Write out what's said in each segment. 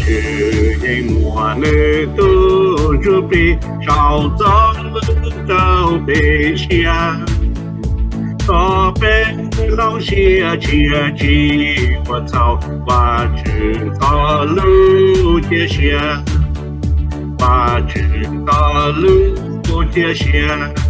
Tswv yeej muaj nws tus ntsuj plig sau txog lub rau peb siab, kom peb hloov siab tshiab tsis ua txhaum. Vajtswv txoj lus cia siab, Vajtswv txoj lus cia siab.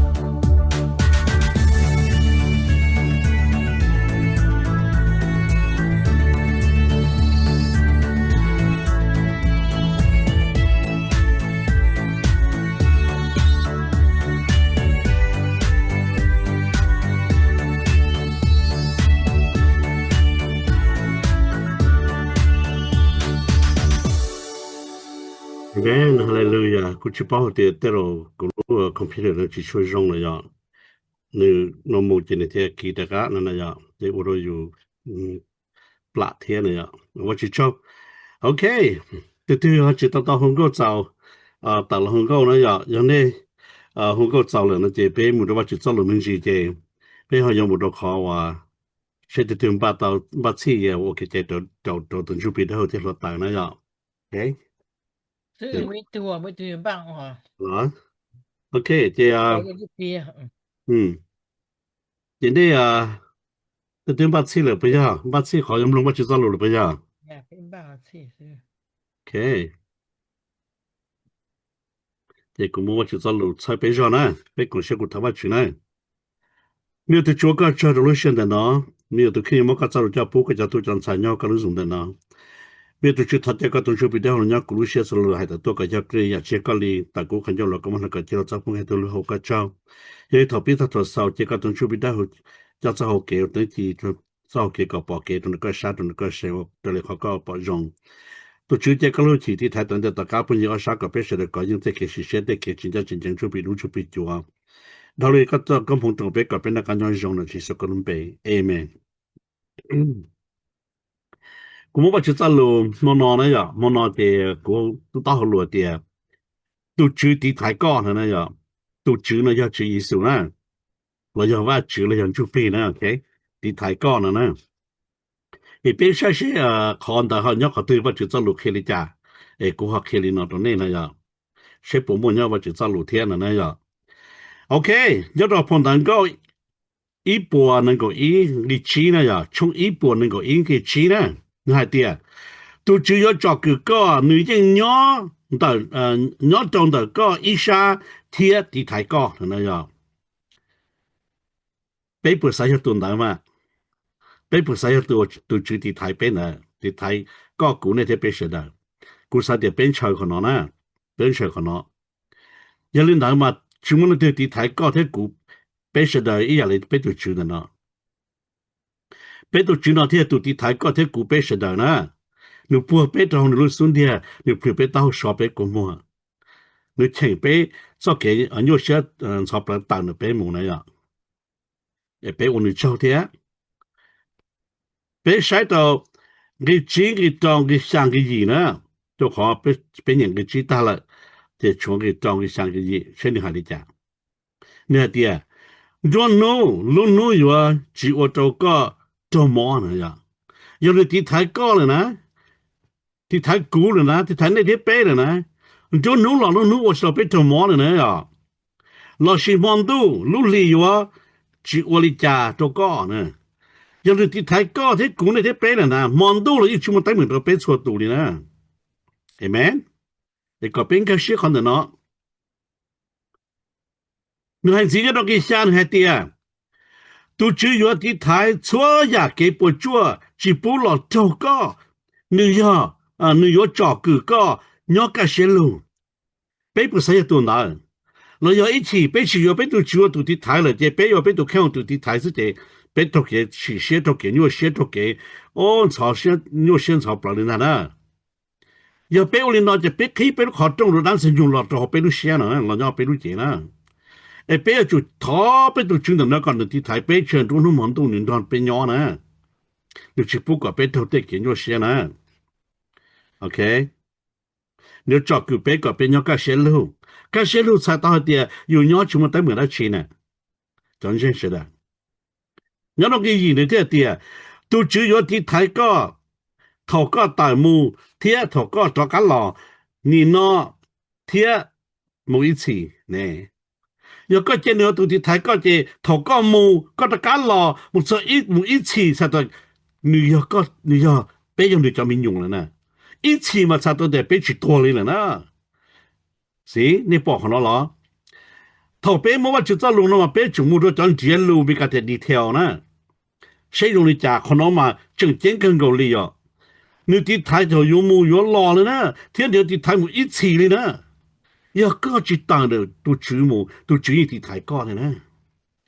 Amen, hallelujah. Kuv tsis paub hais tias tej zaum kuv lub computer no tsis tshua zoo na yom. Nws no mus ces nws thiaj kiv rov qab no na yom, ces ua rau yus plam thiab na yom. Ua tsis tsaug. Ok, tus twg ho tsis tau tau hu nkauj txaus, tawm los hu nkauj na yom. Yog nej hu nkauj txaus lawm no ces peb mus rau Vajtswv txoj lus me ntsis ces peb ho yuav mus rau qhov uas seb tus twg npaj tau npaj txhij ua kev cai rau tus ntsuj plig dawb huv thiab hluav taws na yom. Ok, ces, ces nej tus twg npaj txhij lawm puas yog? Npaj txhij qhov yuav mloog Vajtswv txoj lus lawm puas yog? Ok, ces kuv muab Vajtswv txoj lus txhawb peb zog na, peb koom siab kuv thov Vajtswv na. Me nyuam tus Tswv, ua koj tsaug rau lub sij hawm ntawm no. Me nyuam tus kheej yuav muab koj txoj lus coj pub koj cov tub cov ntxhais nyob koj lub zoom ntawm no. Me nyuam tus Tswv, thov caw koj tus ntsuj plig dawb huv los nyob kuv lub siab, txhua lus hais tawm tuaj kom yog kev ib yam tsiaj koj li, tawm kuv qhov ncauj los koj muab hlawv kom cia rau txoj phooj ywg tus lub hauv koj tsaug. Yog li thaum pib txog thaum xaus ces koj tus ntsuj plig dawb huv coj txoj hau kev ua teeb ci, txoj hau kev kom pom kev rau nws koj sab rau nws koj se ua raws li qhov koj pom zoo. Tus Tswv, cia koj lub hwj chim tiv thaiv tawm ntawm tom qab phooj ywg ob sab kom peb sawv daws kov yeej tej kev sim siab tej kev tsis ncaj tsis ncees ntsuj plig dub ntsuj plig cuav. Dhau li koj txoj koob hmoov roos peb kom peb noj qab nyob zoo no Tswv Yexus koj lub npe. Amen. Kuv muab Vajtswv txoj lus hmo no na yom, hmo no ces kuv tub taub hau lus tias tus Tswv tiv thaiv koj no na yom. Tus Tswv no yog Tswv Yexus na, los yog Vajtswv los yog ntsuj plig na, tiv thaiv koj no na. Es peb saib seb qhov ntawd ho nyob qhov twg, Vajtswv txoj lus qhia li cas, es kuv ho qhia li no rau nej na yom. Seb puas muaj nyob Vajtswv txoj lus thiab no na yom. Ok, nyob rau phau ntawv Nkauj ib puas nees nkaum ib nqe tsib na yom, tshooj ib puas nees nkaum ib nqe tsib na, nws hais tias tus Tswv yuav tsom kwm koj, nws yeej nyob rau ntawm koj ib sab thiab tiv thaiv koj no na yom. Peb puas xav yog tus ntawd mas? Peb puas xav yog tus Tswv tiv thaiv peb ntawd, tiv thaiv koj kuv nej thiab peb sawv daws? Kuv xav tias peb ntshaw qhov no na, peb ntshaw qhov no. Yog li ntawd mas tsis muaj leej twg tiv thaiv koj thiab kuv, peb sawv daws ib yam li peb tus Tswv ntawm no. Peb tus Tswv no thiaj yog tus tiv thaiv koj thiab kuv peb sawv daws na. Nws puag peb rau hauv nws lub xub ntiag, nws plhws peb taub hau so peb kua muag. Nws cheem peb txoj kev nyuaj siab ntxhov plawv tawm ntawm peb mus na yom. Es peb ua nws tsaug thiab. Peb saib rau nqe tsib, nqe rau, nqe xya, nqe yim na. Rau qhov peb nyeem nqe tsib tag lawm, ces tshuav nqe rau, nqe xya, nqe yim, seb nws hais li cas. Nws hais tias, nruab hnub, lub hnub yuav tsis ua rau koj raug mob na yom. Yog nws tiv thaiv koj lawm na, tiv thaiv kuv lawm na, tiv thaiv nej thiab peb lawm na, nruab hnub los lub hnub ua tsis tau peb raug mob lawm na yom. Lossis hmo ntuj lub hli yuav tsis ua li cas rau koj na. Yog nws tiv thaiv koj thiab kuv nej thiab peb lawm na, hmo ntuj los yeej tsis muaj teeb meem rau peb txhua tus li na. Amen. Es kom peb nkag siab qhov ntawm no. Nws hais ntxiv nyob rau nqe xya, nws hais tias, tus Tswv yuav tiv thaiv txhua yam kev puas tsuaj tsis pub los raug koj. Nws yog, nws yuav tsom kwm koj nyob kaj siab lug. Peb puas xav yog tus ntawd? Los yog ib chim peb tsis yuav peb tus Tswv ua tus tiv thaiv lawm ces peb yuav peb tus kheej ua tus tiv thaiv xwb ces peb raug kev sim siab, raug kev nyuaj siab, raug kev ntxhov, nyuaj siab ntxhov plawv li ntag na. Yog peb ua li no ces peb qhib peb lub qhov rooj rau dab ntxwg nyoog los rau hauv peb lub siab na, los nyob peb lub cev na. Es peb yuav tsum thov peb tus Tswv ntawm no kom nws tiv thaiv peb tsis nruab hnub hmo ntuj nws nrog peb nyob na. Nws tsis pub kom peb raug tej kev nyuaj siab na. Ok. Nws yuav tsom kwm peb kom peb nyob kaj siab lug. Kaj siab lug txhais tau hais tias yus nyob tsis muaj teeb meem dab tsi na. Cov ntseeg sawv daws, nyob rau nqe yim nws thiaj tias, tus Tswv yuav tiv thaiv koj, thaum koj tawm mus thiab thaum koj rov qab los, nim no thiab mus ib txhis ne. Yog koj cia nws ua tus tiv thaiv koj ces thaum koj mus koj rov qab los mus txog ib, mus ib txhis txhais tau nws yog, nws yog, peb yog nws cov me nyuam lawm na. Ib txhis mas txhais tau tias peb tsis tuag li lawm na. Xij, nej pom qhov no los? Thaum peb muab Vajtswv txoj lus no mas peb tseem mus rau cov nrhiav lus Meskas tias detail na. Saib zoo li cas, qhov no mas tseem ceeb kawg nkaus li os. Nws tiv thaiv thaum yuav mus yuav los li na, thiab nws yuav tiv thaiv mus ib txhis li na. Yog koj tsis tawm ntawm tus Tswv mus, tus Tswv yeej tiv thaiv koj li na.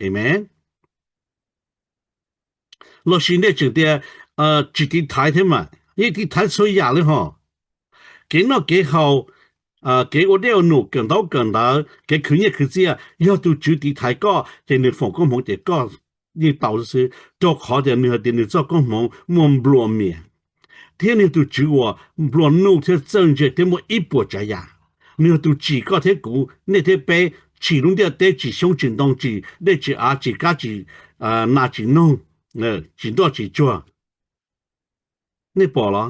Amen. Los sis nej tseem tias tsis tiv thaiv thiab mas, yeej tiv thaiv txhua yam li hos. Kev noj kev haus, kev ua dej ua num, kawm ntaub kawm ntawv, kev khwv nyiaj khwv txiaj, yog tus Tswv tiv thaiv koj ces nws foom koob hmoov ces koj yeej tau xwb, rau qhov tias nws hais tias nws txoj koob hmoov muaj nplua mias, thiab nws yog tus Tswv uas nplua nuj thiab txawj ntse thiab muaj ib puas tsav yam. Nws yog tus tsim koj thiab kuv, nej thiab peb, tsim lub ntiaj teb, tsim xyoob tsim ntoo, tsim dej tsim av, tsim kab tsim nas tsim noog, tsim nroj tsim tsuag. Nej pom los?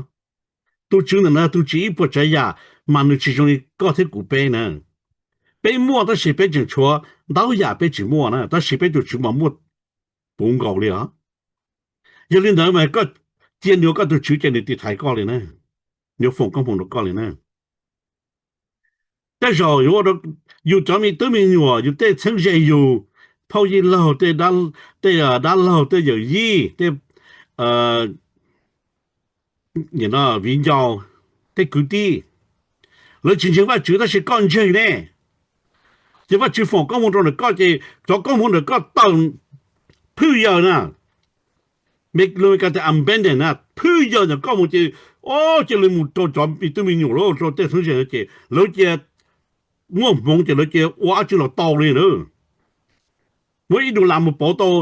Tus Tswv ntawm no tus tsim ib puas tsav yam, mas nws tsis zoo li koj thiab kuv peb na. Peb muaj tab sis peb tseem tshuav ntau yam peb tsis muaj na, tab sis peb tus Tswv mas muaj puv nkaus li os. Yog li ntawd mas koj cia nws ua koj tus Tswv ces nws tiv thaiv koj li na, nws yuav foom koob hmoov rau koj li na. Tej zaum yuav ua rau yus cov me tub me nyuam, yus tej txheeb ze yus, phauj yij laug, tej dab laug, tej yawm yij, tej viv ncaus, tej kwv tij, lawv tsis ntseeg Vajtswv tab sis koj ntseeg ne, ces Vajtswv foom koob hmoov rau ntawm koj ces cov koob hmoov ntawm koj tawm phwj yawg na. Lus Meskas tias abundant na, phwj yawg ntawm koj mus ces, o, cia li mus rau cov me tub me nyuam lawm, rau tej txheeb ze ces lawv cia muaj hmoov ces lawv cia ua dab tsi los tau li na. Muab ib dollar mus pauv tau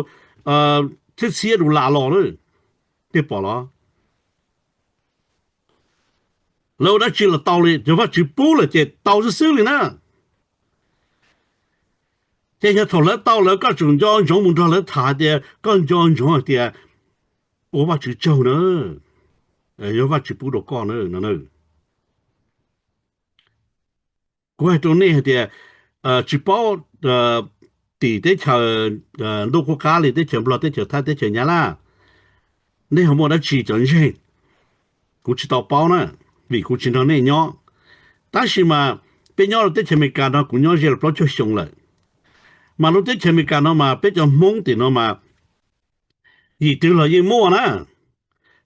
txhiab txhiab dollar los na. Nej pom los? Lawv ua dab tsi los tau li, yog Vajtswv pub lawm ces tau xwb xwb li na. Ces yog thaum lawv tau lawm koj tseem nco ntsoov mus nrog lawv tham hais tias koj nco ntsoov hais tias ua Vajtswv tsaug na, yog Vajtswv pub rau koj na no. Kuv hais rau nej hais tias tsis paub tim teb chaws ntuj qub qab li teb chaws Nplog, teb chaws Thaib, teb chaws Nyab Laj, nej ho muaj dab tsi cov ntseeg, kuv tsis tau paub na, vim kuv tsis nrog nej nyob. Tab sis mas peb nyob rau teb chaws Amelikas no kuv nyob ze plaub caug xyoo lawm, mas lub teb chaws Amelikas no mas peb cov Hmoob tim no mas yim twg los yeej muaj na,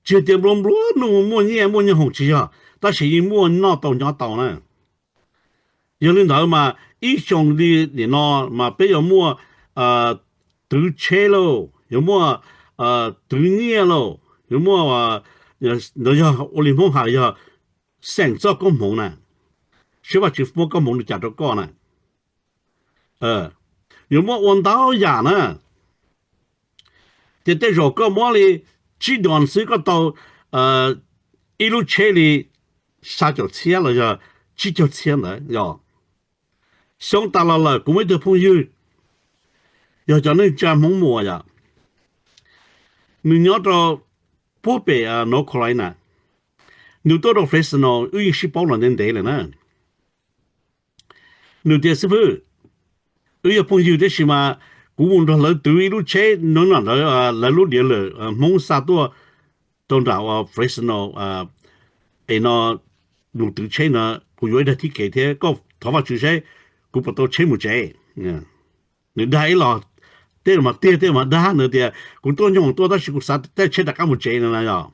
tsis hais tias nplua nplua nuj muaj nyiaj muaj nyob hoom tsis yog, tab sis yeej muaj noj tau nyob tau na. Yog li ntawd mas ib xyoo li nim no mas peb yuav muaj twv tsheb lauj, yuav muaj twv nyiaj lauj, yuav muaj, ntawd yog ua li Hmoob hais yog xeem txoj koob hmoov na, seb Vajtswv muab koob hmoov li cas rau koj na. Yuav muab ua ntau yam na. Ces tej zaum koj muab li tsib dollar xwb koj tau ib lub tsheb li xya caum txhiab los yog tsib caug txhiab ntawd yog. Xyoo tas los lawm kuv muaj ib tug phooj ywg, yog cov neej tsa Hmoob Muas yom, nws nyob rau puag pem North Carolina, nws tuaj rau Fresno, wb yeej sib paub los ntev ntev lawm na. Nws tias, xib fwb, wb yog phooj ywg tab sis mas kuv mus nrog lawv twv ib lub tsheb no, lawv lub diav lawm, Hmoob xa tuaj rau nram Fresno, es no mus twv tsheb no, kuv yuav ib daig thib kev thiab, koj thov Vajtswv saib kuv puas tau tsheb mus tsev. Nws dag ib los, tej mas tiag tej mas dag, nws tias kuv tuaj nyob tuaj tab sis kuv xav caij tsheb rov qab mus tsev no na yom.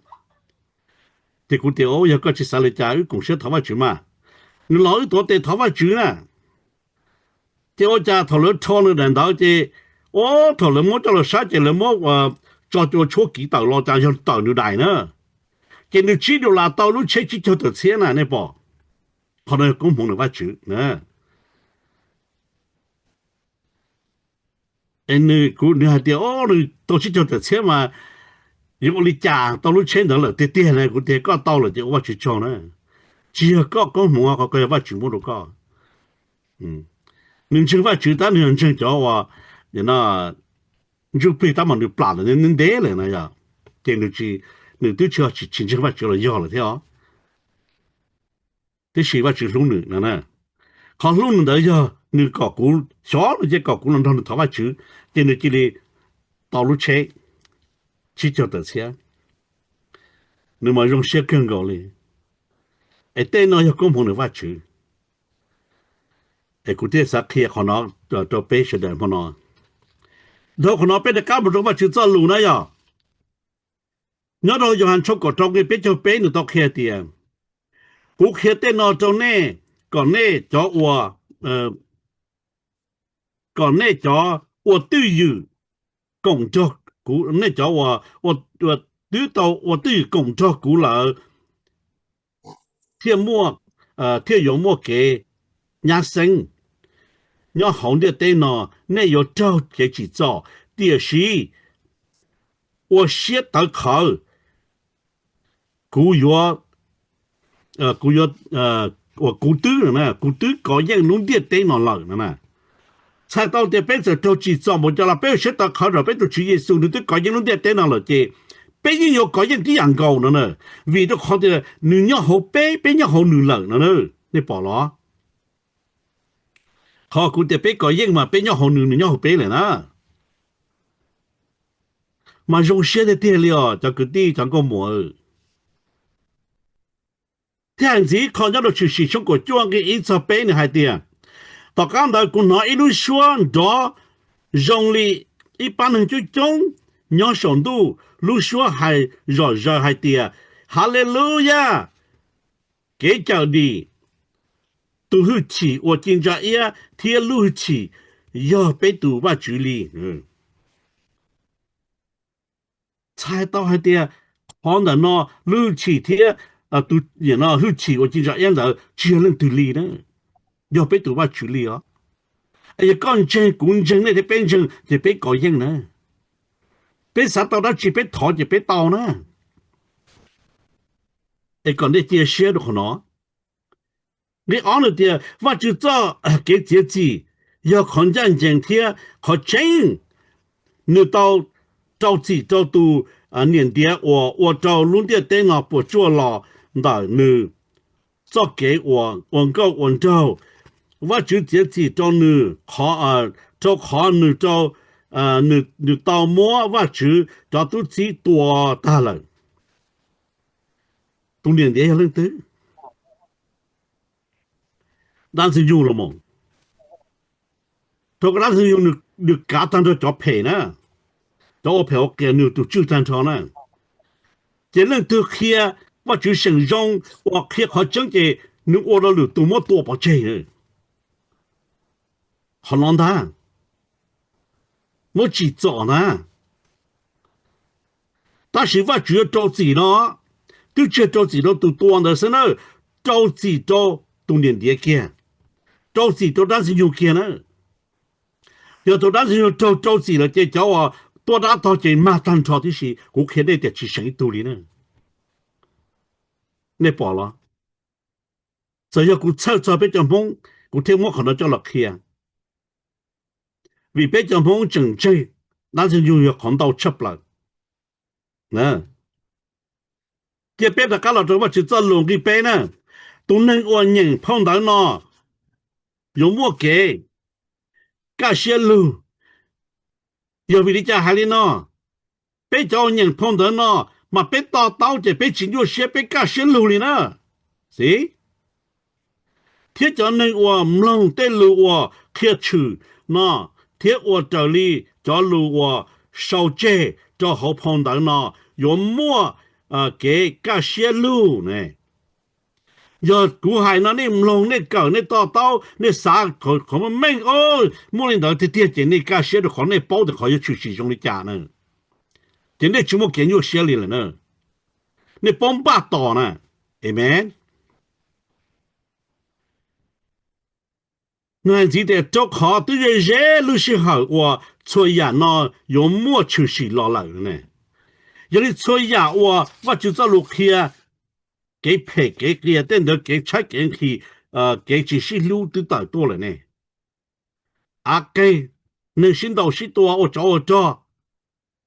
Ces kuv tias, yog koj tsis xav li cas wb koom siab thov Vajtswv mas. Nws los wb tuav tes thov Vajtswv na. Ces ua cas thaum lawv rho nws daim ntawv ces, ua thaum lawv muab coj los saib ces lawv muab tso cua tshuab kiv tawm los cas yog tawm nws daim na. Ces nws tsib dollar tau lub tsheb tsib caug tawm txhiab na, nej pom. Qhov no yog koob hmoov ntawm Vajtswv na. Nws, kuv, nws hais tias, o, nws tau tsib caug tawm txhiab mas yuav ua li cas tau lub tsheb ntawd lawm tiag tiag na. Kuv tias koj tau lawm ces ua Vajtswv tsaug na. Tsis yog koj koob hmoov, qhov ko yog Vajtswv muab rau koj. Nws ntseeg Vajtswv tab nws yog ntseeg cov uas ntsuj plig tab mas nws plam lawm ntev lawm na yom. Ces nws tsis, nws twb tsis, tsis ntseeg Vajtswv los yog lawm thiab os. Tiam sis Vajtswv hlub nws no na. Qhov hlub nws ntawd yog nws kom kuv, xyov nws cia kom kuv los nrog nws thov Vajtswv, ces nws cia li tau lub tsheb tsib caug tawm txhiab. Nws mas zoo siab kawg nkaus li. Es tej no yog koob hmoov ntawm Vajtswv. Es kuv thiaj xav qhia qhov no rau peb sawv daws hmo no. Dhau qhov no peb rov qab mus rau Vajtswv txoj lus na yog, nyob rau Yauhas tshooj kaum rau nqe peb caug peb nws tau qhia tias, kuv qhia tej no rau nej, kom nej cov ua, kom nej cov ua twj ywm koom nrog kuv, nej cov ua, ua, twb tau ua twj ywm koom nrog kuv lawm thiaj muaj, thiaj yuav muaj kev nyab xeeb nyob hauv ntiaj teb no. Nej yuav raug kev tsim txom, tiam sis ua siab tawv qhawv, kuv yuav, kuv yuav, uas kuv twb, kuv twb kov yeej lub ntiaj teb no lawm no na. Txhais tau tias peb txawm raug tsim txom npaum cas los peb ua siab tawv qhawv rau peb tus Tswv Yexus, nws twb kov yeej lub ntiaj teb no lawm ces peb yeej yuav kov yeej tib yam nkaus no na, vim rau qhov tias nws nyob hauv peb, peb nyob hauv nws lawm no na. Nej pom los? Qhov kuv tias peb kov yeej mas peb nyob hauv nws, nws nyob hauv peb lawm na. Mas zoo siab tiag tiag li os cov kwv tij cov nkauj muam. Thiab hais ntxiv qho nyob rau Tshwm Sim tshooj kaum cuaj nqe ib txog peb nws hais tias, tom qab ntawd kuv hnov ib lub suab nrov zoo li ib pab neeg coob coob nyob saum ntuj, lub suab hais zom zaws hais tias, Haleluyas! Kev cawm dim, tus hwj chim uas ci ntsa iab thiab lub hwj chim yog peb tus Vajtswv li. Txhais tau hais tias qhov ntawm no lub hwj chim thiab tus hwj chim uas ci ntsa iab ntawd tsis yog leej twg li na, yog peb tus Vajtswv li os. Yog koj ntseeg, kuv ntseeg, nej thiab peb ntseeg ces peb kov yeej na. Peb xav tau dab tsi peb thov ces peb tau na. Es kom nej cia siab rau qhov no. Nqe ob nws tias Vajtswv txoj kev txiav txim yog qhov ncaj ncees thiab qhov tseeb. Nws tau rau txim rau tus niam ntiav uas ua rau lub ntiaj teb no puas tsuaj los ntawm nws txoj kev uas ua nkauj ua nraug. Vajtswv txiav txim rau nws, rau qhov nws, nws tau muab Vajtswv cov tub txib tua tag lawm. Tus niam ntiav yog leej twg? Dab Ntxwg Nyoog los mas. Rau qhov Dab Ntxwg Nyoog nws kav tag nrho cov phem na, cov ua phem ua qias nws tus tswj tag nrho na. Ces leej twg qhia Vajtswv seem zoo, uas qhia qhov tseeb ces nws ua rau lwm tus muab tua pov tseg. Qhov no ntag, muab tsim txom na. Tab sis Vajtswv yuav rau txim no, twb tsis yog rau txim rau tus tua ntawd xwb na, rau txim rau tus niam ntiav kiag, rau txim rau Dab Ntxwg Nyoog kiag na. Yog tus Dab Ntxwg Nyoog raug rau txim lawm ces cov uas tuaj dab tog ces mag tag nrho tib si, kuv qhia nej tias tsis seem ib tug li na. Nej pom los? Txawm yog kuv txhawj txog peb cov Hmoob, kuv thiaj muab qhov no coj los qhia. Vim peb cov Hmoob tseem ntseeg Dab Ntxwg Nyoog yog qhov ntau tshaj plaws. Cia peb rov qab los rau Vajtswv txoj lus nqi peb na. Tus neeg uas nyeem phau ntawv no yuav muaj kev kaj siab lug. Yog vim li cas hais li no? Peb cov uas nyeem phau ntawv no mas peb to taub ces peb tsis nyuaj siab, peb kaj siab lug li na. Xib, thiab cov neeg uas mloog tej lus uas qhia tshwm no thiab ua raws li cov lus uas sau tseg rau hauv phau ntawv no yuav muaj kev kaj siab lug ne. Yog kuv hais no nej mloog, nej kawm, nej to taub, nej xav qhov meej meej, muaj li ntawd tiag tiag ces nej kaj siab rau qhov nej paub tias qhov yuav tshwm sim zoo li cas na. Ces nej tsis muaj kev nyuaj siab li lawm na. Nej paub npaj tos na. Amen. Nws hais ntxiv tias rau qhov twb ze ze lub sij hawm uas txhua yam no yuav muaj tshwm sim los lawm ne. Yog li txhua yam uas Vajtswv txoj lus qhia, kev phem kev qias tej ntawd, kev tshaib kev nqhis, kev tsis sib hlub twb tawm tuaj lawm ne. Av qeeg, neeg sib ntaus sib tua ua tsov ua rog,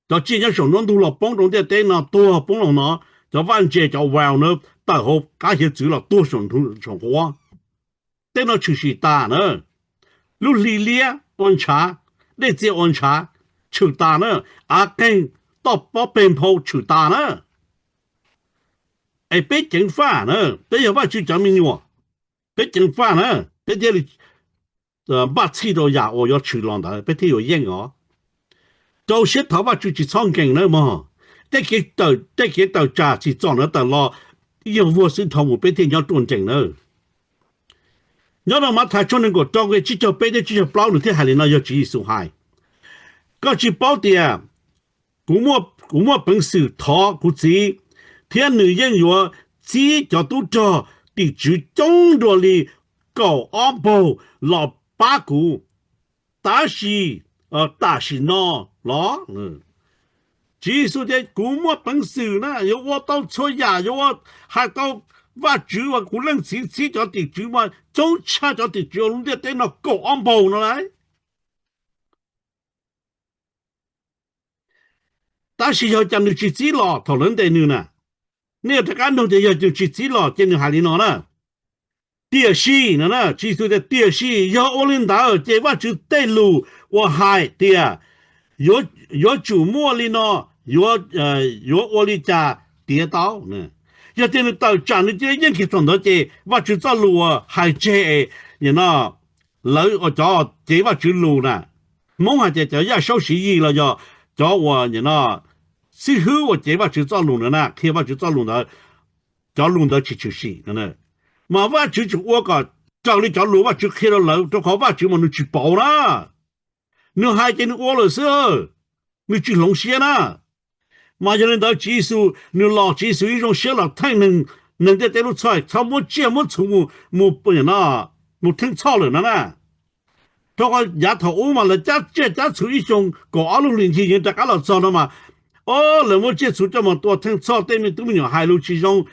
Cov tsiaj nyob saum nruab ntug los poob rau ntiaj teb no tuag poob los no, cov vaj ntses cov whale na tawm hauv qab hiav txwv los tuag saum nruab saum nqhuab. Tej no tshwm sim tas na. Lub hli liab ua ntshav, dej txias ua ntshav, tshwm tas na. Av qeeg, toj pob peg nphau tshwm tas na. Es peb ceev faj na, peb yog Vajtswv cov me nyuam, peb ceev faj na, peb thiaj li npaj txhij rau yam uas yuav tshwm los ntawd peb thiaj yuav yeej os. Rau siab thov Vajtswv tsis txhob nkees nawb mog. Tej kev tawm tsam tsim txom ntawd tawm los ib yam vuag xwb dhau mus peb thiaj nyob ruaj nrees nawb. Nyob rau Mathais tshooj nees nkaum rau nqe tsib caug peb thiab tsib caug plaub nws thiaj hais li no, yog Tswv Yexus hais, koj tsis paub tias kuv muaj peev xwm thov kuv Txiv, thiab nws yeej yuav txib cov tub rog tim tswv coob dua li kaum ob npaug los pab kuv. Tab sis tam sim no los Tswv Yexus tias kuv muaj peev xwm na, yuav ua tau txhua yam, yuav ua, hais tau Vajtswv uas kuv Leej Txiv txib cov tim tswv mas coob tshaj cov tim tswv lub ntiaj teb no kaum ob npaug no lauj. Tab sis yog cas nws tsis txib los thaum lawv ntes nws na? Nej yuav rov qab nug tias yog nws tsis txib los ces nws hais li no na, tiam sis no na, Tswv Yexus tias tiam sis yog ua li ntawd ces Vajtswv tej lus uas hais tias yuav tsum muaj li no, yuav ua li cas tiav tau. Yog tias nws tawm tsam nws cia li yeej kiag thaum ntawd ces Vajtswv txoj lus uas hais tseg es no lawv ua cov cev Vajtswv lus na, Hmoob hais tias cov yaj saub siv yig los yog cov uas no xib hwb uas cev Vajtswv txoj lus ntawd na, qhia Vajtswv txoj lus ntawd, cov lus ntawd tsis tshwm sim no. Mas Vajtswv tseem ua kom raws li cov lus Vajtswv qhia rau lawv, rau qhov Vajtswv mas nws tsis pauv na. Nws hais ces nws ua lawm xwb, nws tsis hloov siab na. Mas yog li ntawd Tswv Yexus nws los, Tswv Yexus ib zoo siab los theej neeg, neeg ntiaj teb lub txhoj, txhob muab tsiaj muab txhu mus, mus theej txhoj lawm no na. Rau qhov yav thaum ub mas lawv cab tsiaj cab txhu ib xyoo kaum ob lub hlis ncig yeej rov qab los txog no mas, o, lawv muab tsiaj txhu coj mus tua theej txhoj, tej me tub me nyuam hais lus tsis zoo,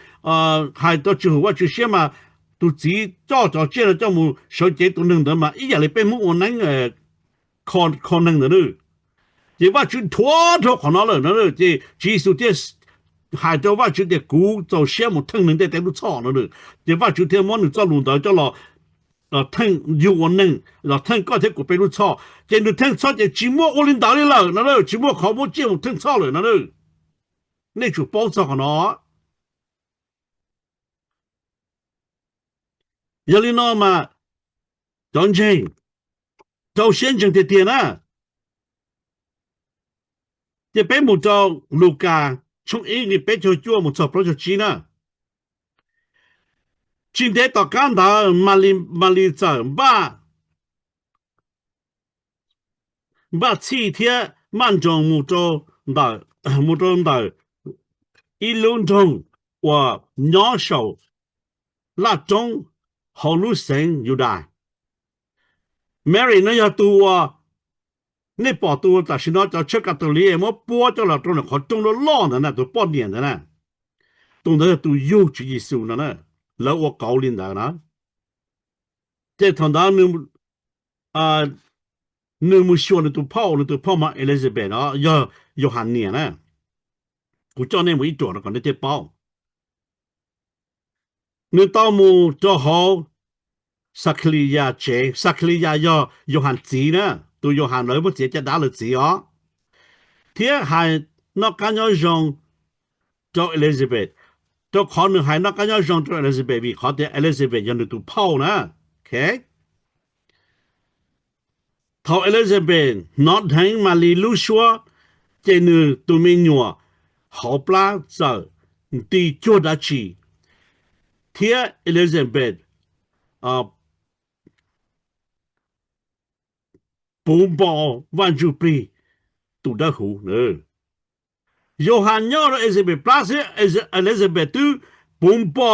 hais rau tsis haum Vajtswv siab mas tus txiv coj cov tsiaj no coj mus sawv cev tus neeg ntawd mas ib yam li peb Hmoob ua neeb kho neeg ntawd. Ces Vajtswv dhuav dhau qhov no lawm no, ces Tswv Yexus thiaj hais rau Vajtswv tias kuv txaus siab mus theej neeg ntiaj teb lub txhoj no. Ces Vajtswv thiaj muab nws txoj lus ntawd coj los theej yus ua neeg, los theej koj thiab kuv peb lub txhoj. Ces nws theej txhoj ces tsis muaj ua li ntawd li lawm no, tsis muaj qhov muab tsiaj mus theej txhoj lawm no. Nej tsum paub txog qhov no. Yog li no mas cov ntseeg, rau siab ntseeg tiag tiag na. Ces peb mus rau Lukas tshooj ib nqe peb caug cuaj mus txog plaub caug tsib na. Tsis ntev tom qab ntawd Malis txawm npaj, npaj txhij thiab npaj nroos mus rau ntawm ib lub nroog uas nyob saum laj roob hauv lub xeev Yudas. Mary no yog tus uas nej pom tus tam sim no cov tshawj Catholic muab puab coj los rau ntawm qhov rooj loj loj ntawd na, tus poj niam ntawd na. Tus ntawd yog tus yug Tswv Yexus no na. Lawv ua kauv li ntawd na. Ces thaum ntawd nws mus xyuas nws tus phauj, nws tus phauj mas Elizabeth no yog Yauhas niam na. Kuv coj nej mus ib ruam no kom nej thiaj paub. Nws tau mus rau hauv Xakhaliyas tsev. Xakhaliyas yog Yauhas txiv na, tus Yauhas lawv muab txiav caj dab lawv txiv os. Thiab hais noj qab nyob zoo rau Elizabeth, rau qhov nws hais noj qab nyob zoo rau Elizabeth vim qhov tias Elizabeth yog nws tus phauj na. Thaum Elizabeth hnov dheev Malis lub suab, ces nws tus me nyuam hauv plab txawm nti cuag dab tsi, thiab Elizabeth puv npo Vaj Ntsuj Plig tus dawb huv. Yauhas nyob rau Elizabeth plab xwb, Elizabeth twb puv npo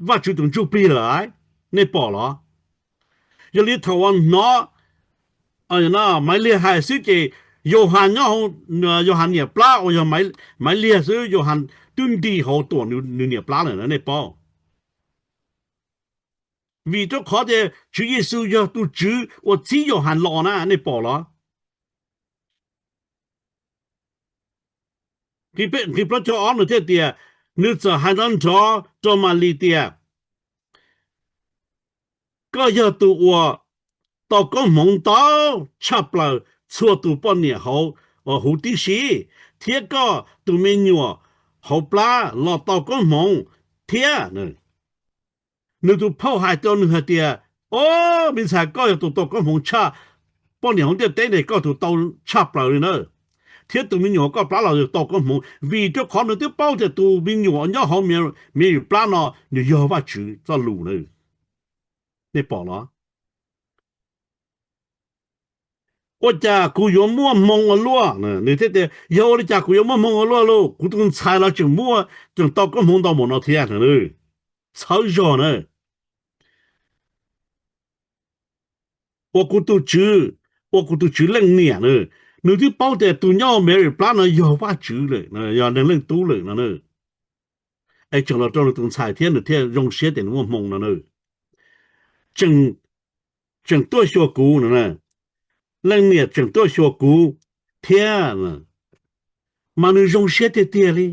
Vajtswv tus Ntsuj Plig lawm, nej pom los? Yog li thaum uas hnov Maiv Liag hais xwb ces Yauhas nyob hauv Yauhas niam plab uas yog Maiv Liag xwb, Yauhas twb nti hauv tuam nws niam plab lawm na, nej paub. Vim rau qhov tias Tswv Yexus yog tus Tswv uas txib Yauhas los na, nej pom los? Nqe plaub caug ob nws thiaj tias, nws txawm hais nrov nrov rau Malis tias, koj yog tus uas tau koob hmoov ntau tshaj plaws txhua tus poj niam hauv huv tib si, thiab koj tus me nyuam hauv plab los tau koob hmoov thiab. Nws tus phauj hais rau nws hais tias, o, me ntxhais, koj yog tus tau koob hmoov tshaj poj niam hauv ntiaj teb ne, koj tus tau tshaj plaws li na, thiab tus me nyuam koj plab los yog tau koob hmoov, vim rau qhov nws twb paub tias tus me nyuam nyob hauv me nyuam plab no nws yog Vajtswv txoj lus na. Nej pom los? Ua cas kuv yuav muaj hmoo ua luaj? Nws thiaj tias, yog ua li cas kuv yuav muaj hmoo ua luaj lauj? Kuv tus ntxhais los tseem muaj, tseem tau koob hmoov ntau npaum no thiab. Txhawb zog na. Ua kuv tus tswv, ua kuv tus tswv leej niam na, nws twb paub tias tus nyob Mary plab no yog Vajtswv lawm, yog neeg leej tub lawm no. Es tseem los rau nws tus ntxhais thiab nws thiaj zoo siab tias nws muaj hmoo no na. Tseem tuaj xyuas kuv no, leej niam tseem tuaj xyuas kuv thiab, mas nws zoo siab tiag tiag li.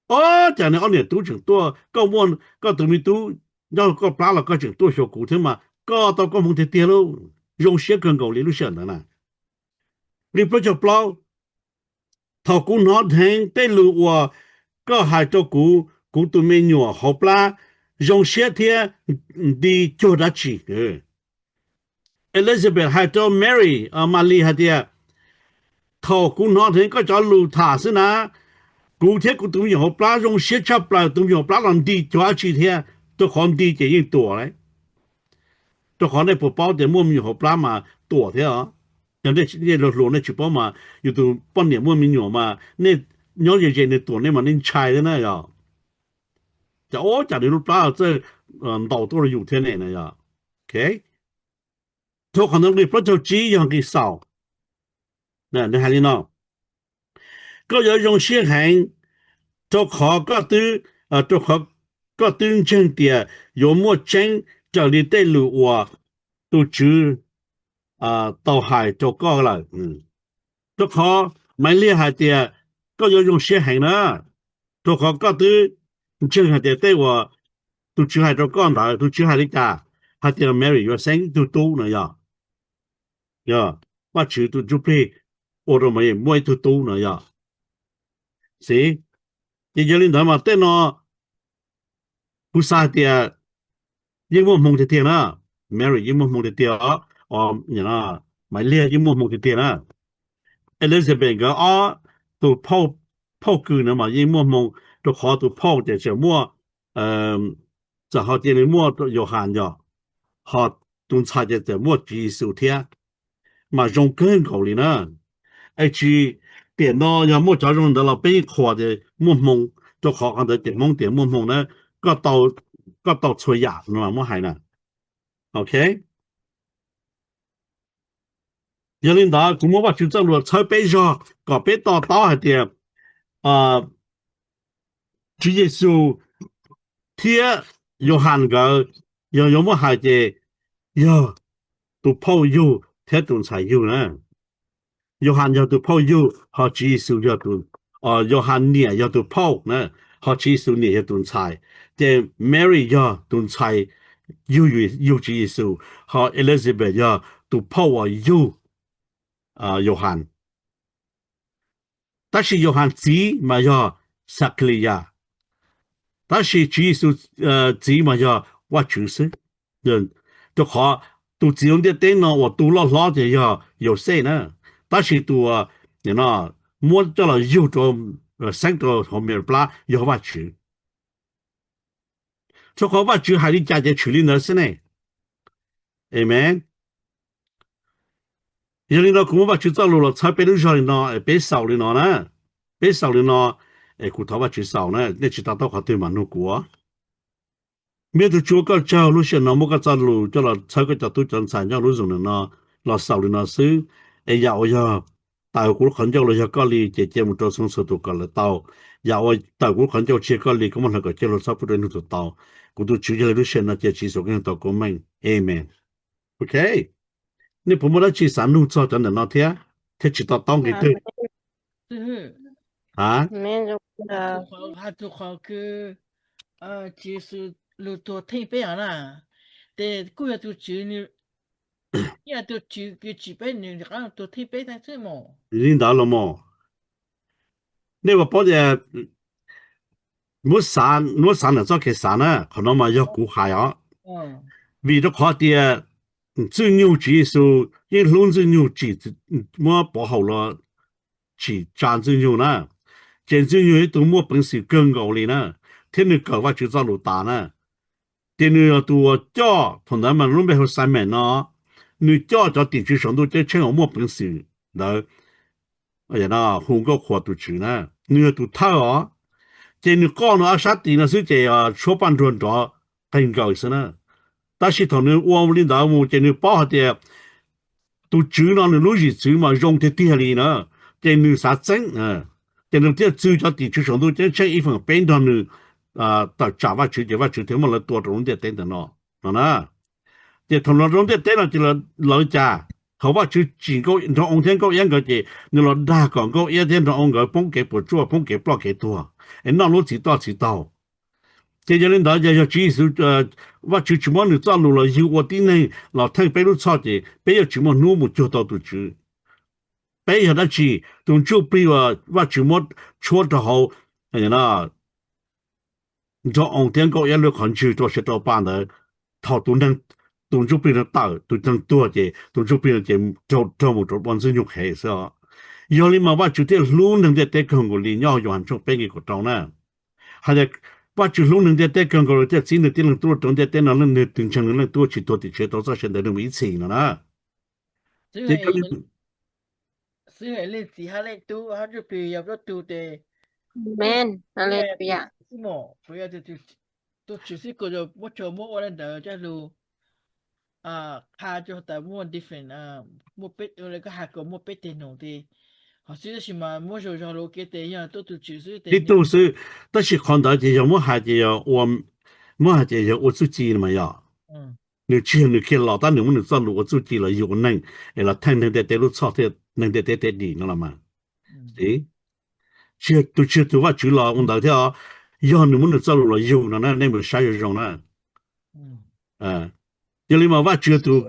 Ob, cas nws ob niam tub tseem tuaj, koj muaj koj tus me tub nyob koj plab los koj tseem tuaj xyuas kuv thiab mas koj tau koob hmoov tiag tiag lauj. Zoo siab kawg nkaus li lub sij hawm ntawd na. Nqe plaub caug plaub, thaum kuv hnov dheev tej lus uas koj hais rau kuv, kuv tus me nyuam hauv plab zoo siab thiab nti cuag dab tsi. Elizabeth hais rau Mary, Malis hais tias, thaum kuv hnov dheev koj cov lus tham xwb na, kuv thiab kuv tus me nyuam hauv plab zoo siab tshaj plaws, tus me nyuam hauv plab los nti cuag dab tsi thiab, rau qhov nti ces yeej tuam lawm. Rau qhov nej puas paub tias muaj me nyuam hauv plab mas tuam thiab os. Yog nej hluas hluas nej tsis paub mas yus tus poj niam muaj me nyuam mas nej nyob ze ze nws tuam nej mas nej ntshai thiab na yog. Cas ua cas nws lub plab txawj ntaus tuaj rau yus thiab ne na yog. Rau qhov ntawd nqe plaub caug tsib yog nqe xaus. Nws hais li no, koj yuav zoo siab heev, rau qhov koj twb, rau qhov koj twb ntseeg tias yuav muaj tseeb raws li tej lus uas tus Tswv tau hais rau koj lawm. Rau qhov Malis hais tias koj yuav zoo siab heev na, rau qhov koj twb ntseeg hais tias tej uas tus Tswv hais rau koj ntawd, tus Tswv hais li cas, hais tias Mary yuav xeeb ib tug tub no yog. Yog Vajtswv tus Ntsuj Plig ua rau Mary muaj ib tug tub no yog. Xij, ces yog li ntawd mas tej no kuv xav hais tias yeej muaj hmoo tiag tiag na. Mary yeej muaj hmoo tiag tiag os. Malis yeej muaj hmoo tiag tiag na. Elizabeth nkawd ob tus phauj kws no mas yeej muaj hmoo, rau qhov tus phauj ces tseem muaj, txawm ho cia li muaj Yauhas yog, ho tus ntxhais ces txawm muaj Tswv Yexus thiab, mas zoo kawg nkaus li na. Es tsis, tiam no yog muaj cov zoo ntawd los peb yeej qhuas tias muaj hmoo, rau qhov qhov ntawd ces Hmoob tias muaj hmoo na, koj tau txhua yam no muab hais na. Ok, yog li ntawd kuv muab Vajtswv txoj lus txhawb peb zog kom peb to taub hais tias Tswv Yexus thiab Yauhas nkawd yog yuav muab hais ces yog tus phauj yug thiab tus ntxhais yug na. Yauhas yog tus phauj yug, ho Tswv Yexus yog tus, Yauhas niam yog tus phauj na, ho Tswv Yexus niam yog tus ntxhais. Ces Mary yog tus ntxhais yug, yug Tswv Yexus, ho Elizabeth yog tus phauj uas yug Yauhas. Tab sis Yauhas txiv mas yog Xakhaliyas, tab sis Tswv Yexus txiv mas yog Vajtswv xwb. Rau qhov tus txiv hauv ntiaj teb no uas tu loj hlob ces yog Yauxej na, tab sis tus muab coj los yug rau, xeeb rau hauv Mary plab yog Vajtswv. Rau qhov Vajtswv hais li cas ces tshwm li ntawd xwb ne. Amen. Yog li no kuv muab Vajtswv txoj lus los txhawb peb lub zog li no, peb xaus li no na. Peb xaus li no, es kuv thov Vajtswv xaus na, nej tsis to taub qhov twg mas nug kuv. Me tug Tswv, koj tsaug lub sij hawm no muab koj txoj lus coj los txhawb koj cov tub cov ntxhais nyob lub zos no los xaus li no xwb. Es yam uas yog tawm kuv lub qhov ncauj los yog koj li ces cia mus rau txhua tus kom lawv tau. Yam uas tawm kuv lub qhov ncauj tsis yog koj li, koj muab hlawv kom ciaj luag txhob pub rau ib tug twg tau. Kuv tus Tswv, yog li lub sij hawm no cia Tswv Yexus Khetos koob meej. Amen. Ok, nej puas muaj dab tsi xav nug txog cov ntawm no thiab, thiab tsis to taub nqe twg? A, hais txog qhov kws Tswv Yexus lug tuag theej peb os na, ces kuj yog tus Tswv, yog tus Tswv kws tsim peb nws rov qaab tuag theej peb xwb mog. Li ntawd los mog, nej puas paub tias, muab xav, muab xav ntawm txoj kev xav na, qhov no mas yog kuv hais os. Vim rau qhov tias Ntxwg Nyoog Tswv Yexus yeej hlub Ntxwg Nyoog tsim, muab pov haum los tsim tsa Ntxwg Nyoog na, ces Ntxwg Nyoog yog ib tug muaj peev xwm kawg nkaus li na, thiab nws kawm Vajtswv txoj lus tas na. Ces nws yog tus uas coj, thaum ntawd mas lub npe hu Simon no, nws coj cov tim tswv saum ntuj ceeb tsheej uas muaj peev xwm ntawd hu nkauj qhuas tus Tswv na, nws yog tus thawj os. Ces nws qoj nws ob sab tis no xwb ces tshuab paj nruag nrov qeeg nkaus xwb na. Tab sis thaum nws ua li ntawd mus ces nws paub hais tias tus Tswv no nws lub zwm txwv mas zoo tiag tiag li na, ces nws xav txeeb, ces nws thiaj txwv cov tim tswv saum ntuj ceeb tsheej ib feem peb nrog nws tawm tsam Vajtswv ces Vajtswv thiaj muab lawv tua rau lub ntiaj teb ntawm no, no na. Ces thaum los rau ntiaj teb no ces lawv cas, thaum Vajtswv tsim nrog oo thiab nkauj iab nkawd ces nws los dag kom nkauj iab thiab nrog oo nkawd poob kev puas tsuaj, poob kev ploj kev tuag, es noj lub txiv toj txiv taug. Ces yog li ntawd ces yog Tswv Yexus, Vajtswv tsis muab nws txoj lus los yug ua tib neeg los theej peb lub txhoj ces peb yuav tsis muaj hnub mus cuag tau tus Tswv. Peb yog dab tsi? Tus ntsuj plig uas Vajtswv muab tshuab rau hauv nrog oo thiab nkauj iab lub qhov ntswg rau siav rau pa ntawd, thaum tus neeg, tus ntsuj plig no tawm, tus neeg tuag ces tus ntsuj plig no ces raug mus rau ua Ntxwg Nyoog qhev xwb os. Yog li mas Vajtswv thiaj hlub neeg ntiaj teb kawg nkaus li nyob hauv Yauhas tshooj peb nqe kaum rau na. Hais tias Vajtswv hlub neeg ntiaj teb kawg nkaus li thiaj txib nws tib leeg tuaj rau ntiaj teb no, leej twg ntseeg nws leej twg tsis tuag tiam sis tau txoj sia ntev neeg mus ib txhis no na. Ces yog li xwb, leej txiv hab leej tub hab ntsuj plig yog plaub tug tes, xwb mog, puas yog tus Tswv xwb kuj muab tso muab ua le ntawd coj lug qha rau tas muaj different, muaj peb, koj has kom muaj peb teg noog tes ho xwb, tab sis mas muab zoo zog lug ua ke tes yog tuab tus Tswv xwb tes tib tug xwb. Tab sis qhov ntawd ces yog muab hais ces yog ua, muab hais ces yog ua txuj ci no mas yog. Nws tsis yog nws kiag los tab nws muab nws txoj lus ua txuj ci los yug ua neeg es los theej neeg ntiaj teb lub txhoj thiab neeg ntiaj teb tej dim no los mas. Tsis yog tus, tsis yog tus Vajtswv los ua ntawd thiab os, yog nws muab nws txoj lus los yug no na, nej mus saib zoo zoo na. Yog li mas Vajtswv yog tus,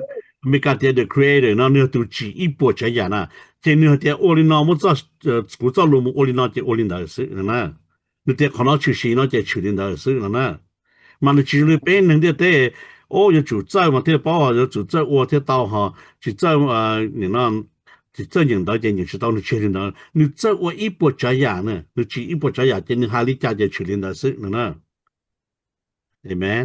Amelikas tias the creator no, nws yog tus tsim ib puas tsav yam na, ces nws hais tias ua li no, muab kuv txoj lus mus ua li no ces ua li ntawd xwb no na. Nws tias qhov no tshwm sim no ces tshwm li ntawd xwb no na. Mas nws tsis zoo li peb neeg ntiaj teb, o, yuav tsum txawj mas thiaj paub, yuav tsum txawj ua thiaj tau ho, tsis txawj, tsis txawj nyeem ntawv ces nyeem tsis tau, nws tsis yog li ntawd. Nws txawj ua ib puas tsav yam na, nws tsim ib puas tsav yam ces nws hais li cas ces tshwm li ntawd xwb no na. Amen.